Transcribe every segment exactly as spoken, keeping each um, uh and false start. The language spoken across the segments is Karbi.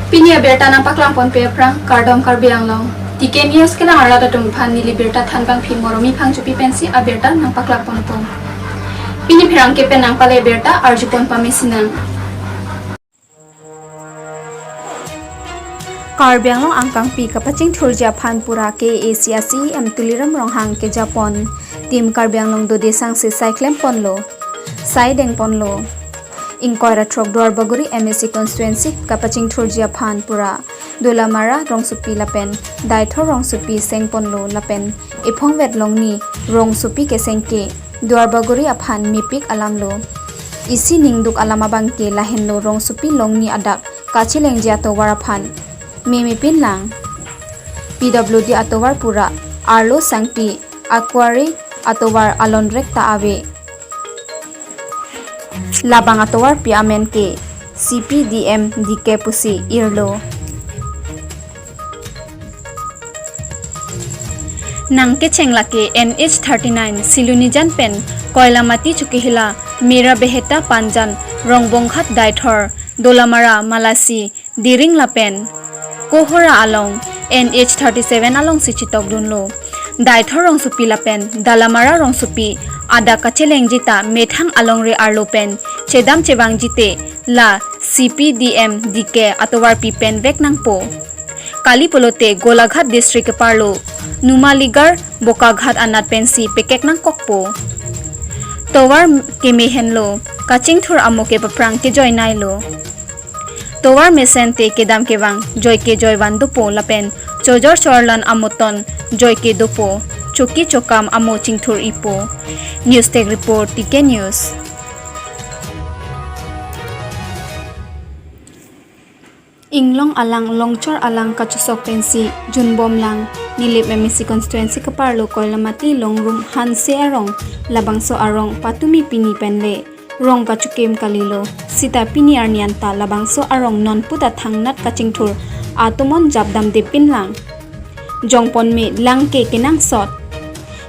Pini abirta nangpaklang ponpe aphrang kardom Karbi Anglong. T K News kelang arat atum aphan neli birta thanbangpi Moromi Phangchopi pensi abirta nangpaklang ponpo. Pini pherangke pen nangpale birta arjupon pame sinang. Karbi Anglong angkangpi kapachingthurji aphan pura K A A C a C E M Tuliram Ronghang kejapon. Team Karbi Anglong dode sangse sai klemponlo, sai dengponlo. Ingkoi ra throk Duarbagori M A C constituency kapachingthurji aphan pura Dolamara rongsopi lapen Deithor rongsopi sengponlo lapen ephongvet longni rongsopi keseng ke Duarbagori aphan mepik alamlo. Isi ningduk alam abangke lahenlo, rongsopi longni adak kachelengji atovar aphan me mepinlang. P W D atovar pura arlo sangpi akwari atovar alonrek ta ave. Labang atovarpi amen ke C P D M D K pusi irlo. Nangkecheng lake N H thirty-nine Silunijan pen Koilamati chukihila Mera Beheta Panjan Rongbonghat Deithor Dolamara Malasi Diring lapen Kohora along N H thirty-seven alongsi chitokdunlo. Deithor rongsopi lapen Dolamara rongsopi adak kachelengji ta methang alongri arlo pen chedam chevangjite la C P D M D K atovarpi pen vek nangpo. Kali pulote Golaghat district keparlo Numaligarh Bokaghat anat pensi pekek nangkokpo. Tovar keme henlo, kachingthur amo ke paphrang kejoinailo. Tovar mesen te kedam kevang joike joivan dopo lapen chojor chorlan amoton joike dopo, choki chokam amo chingthur-ipo. News Desk Report, T K News. Inglong alang, Longchor alang kachosok pensi junbomlang. Nilip M A C constituency keparlo Koilamati Longrum Hanse arong, labangso arong patumi pini penle rong kachokim kalilo. Sita pini arni anta labangso arong nonputa thangnat kachingthur atomon japdamde pinlang. Jongpon me lang ke kenangsot.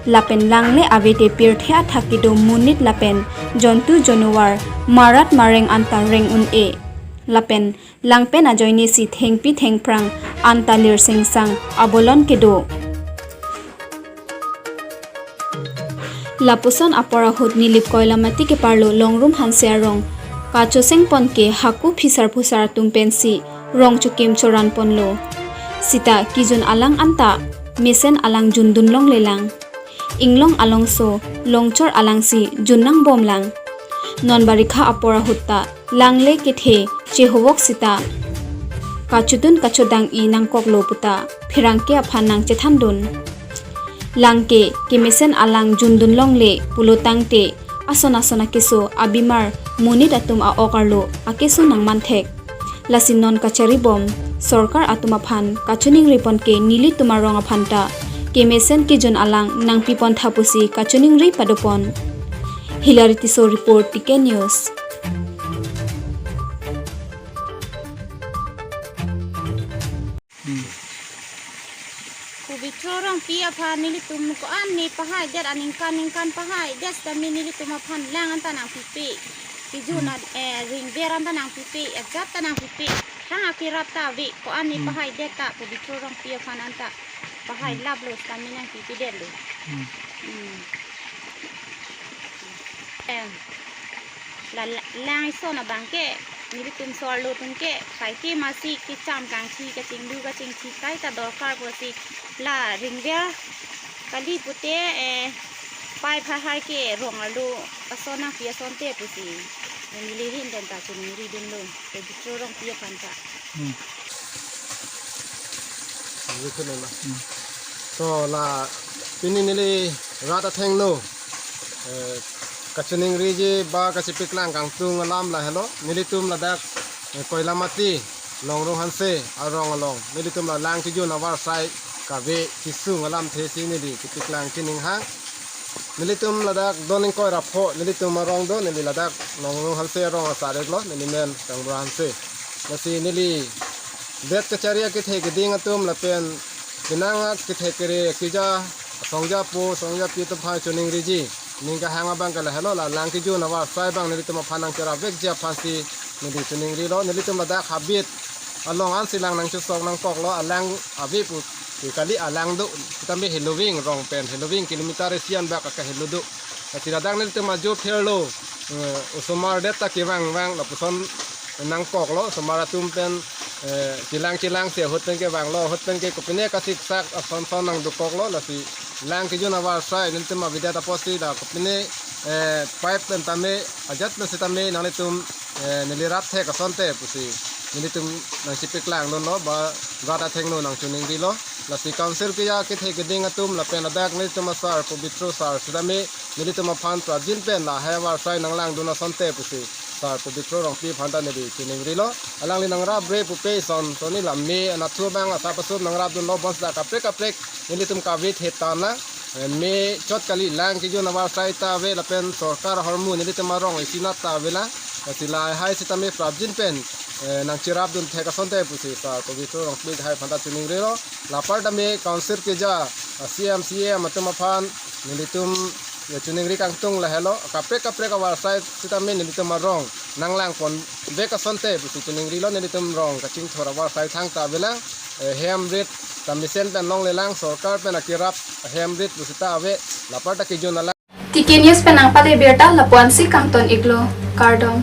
Lapen langle avete pirthe athak kedo monit lapen jontu jonuvar marat mareng anta reng un-e. Lapen lang pen ajoinesi thengpi thengphrang anta lir sengsang abolon kedo. Lapuson apor ahut Nilip Koilamati keparlo Longrum Hanse arong kachosengpon ke hako phisar phusar atum pensi rong chokim choranponlo. Sita kejun alang anta mesen alang jundun longlelang. Inglong alongso Longchor alangsi jun nangbomlang. Non barikha apor ahut ta langle kethe chehovok sita kachudun kachodang-i nangkoklo puta pherangke aphan nangchethandun. Lang ke kemesen alang jundun longle pulo tangte ason ason akeso abimar monit atum a-ok arlo akeso nangmanthek. Lasi non kacharibom sorkar atum aphan kachoningripon ke nelitum arong aphanta kemesen kejun alang nangpipontha pusi kachoningri padopon. Hilary Tisso report, T K News. Pobitro Rongpi aphan nelitum ko-an ne pahaidet, aningkan ningkan pahaidet setame nelitum aphan lang anta nangpipe. Kejun, hmm, a, eh, ringver anta nangpipe, ajat ta nangpipe. Thang akerap ta ave, ko-an ne, hmm, pahaidet ta Pobitro Rongpi aphan anta pahai, hmm, laplo setame nangpipedetlo. Hmm. Hmm. Eh, la, la, lang ison abang ke, nelitum so-arlo atum ke, kaike masi kecham kangthi, kachinglu kachingthi kaita dorkar pusi, la ringver kali pute, eh, pai phahai ke rong arlo ason nangpi asonte pusi. Neli rin den ta choningridunlo, Pobitro Rongpi aphan ta. Hmm. Neli khun ma. Hmm. To la pini neli rat athengno, eh, kachoningriji ba kachepaklang kangtung alam lahelo. Nelitum ladak, eh, Koilamati Longrum Hanse arong along nelitum la lang kejun avarsai kave kesung alamthe si neli kepaklang chininghang. Nelitum ladak don ingkoi ra pho nelitum arong do, neli ladak Longrum Hanse arong asar-iklo, neli men Kangbura Hanse. Lasi neli det kachari akethe keding atum lapen penang akethe kere keja, asongja po, asongja pi atum aphan choningriji. Ning kahang abang ke lahelo, la lang kejun avarsai abang nelitum aphan nangcherap vekji aphansi neli choningrilo. Nelitum ladak habit along an si lang nangchesok nangkoklo, alang ave pu ke kali, alang do, sitame heloving, rong pen heloving kilometer isi anbak aka helo do. Lasi ladak nelitum ajo pherlo, eh, osomar det ta kevang vang lapuson nangkoklo, osomar atum pen, eh, chelang chelang si ahut pen kevanglo, ahut pen ke kopine kasiksak ason son nangdokoklo, lasi lang kejun avarsai nelitum avedet apotsi la kopine, eh, pipe pen tame ajat pen sitame nanglitum, eh, neli rap thek asonte pusi nelitum nangchipiklang dunlo, ba rat athengno nangchiningrilo. Lasi council keja kethe keding atum lapen ladak nelitum asar Pobitro sar sitame nelitum aphan prapjin pen lahai avarsai nanglang dun asonte pusi sar Pobitro Rongpi aphan ta neli chiningrilo. Alangli nangrapre pupe son soni la me anatthu abang asap asut nangrap dunlo, bonsita kaprek kaprek nelitum kave thetan lang. Eh, me chot kali, lang kejun avarsai ta ave lapen sorkar ahormu nelitum arong isinat ta avelang. Lasi lahai sitame prapjin pen, eh, nangcherap dun thek asonte pusi sar Pobitro Rongpi lahai aphan ta chiningrilo. Lapar tame council keja, ah, C M, C E M atum aphan nelitum, ya, chiningri kangtung lahelo. Kaprek kaprek avarsai sitame nelitum arong nanglang ponvek asonte pusi chiningrilo. Nelitum rong kachingthur avarsai thangta avelang. Eh, hem rit ta mesen pen longlelang, sorkar pen akerap hem rit pusita ave, lapar ta kejun alang. T K News pen nangpale birta lapu-ansi kangton iklo, kardom.